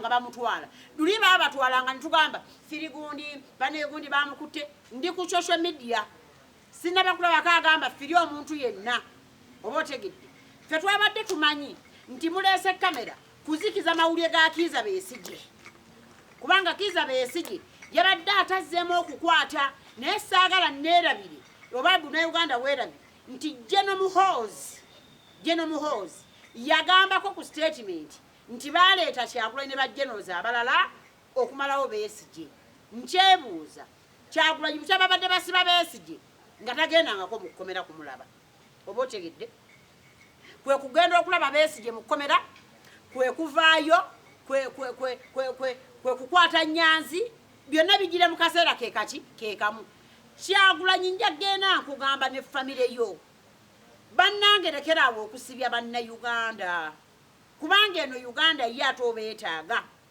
nga bamutwala. Luli baabatwalanga ne tugamba firigundi banegundi bamukutte. Ndi ku social media sinaba kulabako agamba firi omuntu yenna. Oba otegedde, ffe twabadde tumanyi nti muleese kamera kuzikiza mawulire ga Kiiza Besigye, kubanga Kiiza Besigye yabadde atazzeemu okukwata. Naye saagala neerabire oba Buna Uganda weerabire nti General Muhoozi yagambako ku statement nti baleeta Kyagulanyi ne ba generals abalala okumalawo Besigye. Nkyebuuza, Kyagulanyi bukya babadde basiba Besigye nga tagendangako mu kkomera kumulaba? Oba otegedde, kwe kugenda okulaba Besigye mu kkomera, kwe kuvaayo, kwe kukwata Nyanzi. Byonna bijjira mu kaseera ke kaki ke kamu. Kyagulanyi, nja genda nkugamba ne famire yo. Bannange, lekeraawo okusibya Bannayuganda, kubanga eno Uganda ye ate obeetaaga.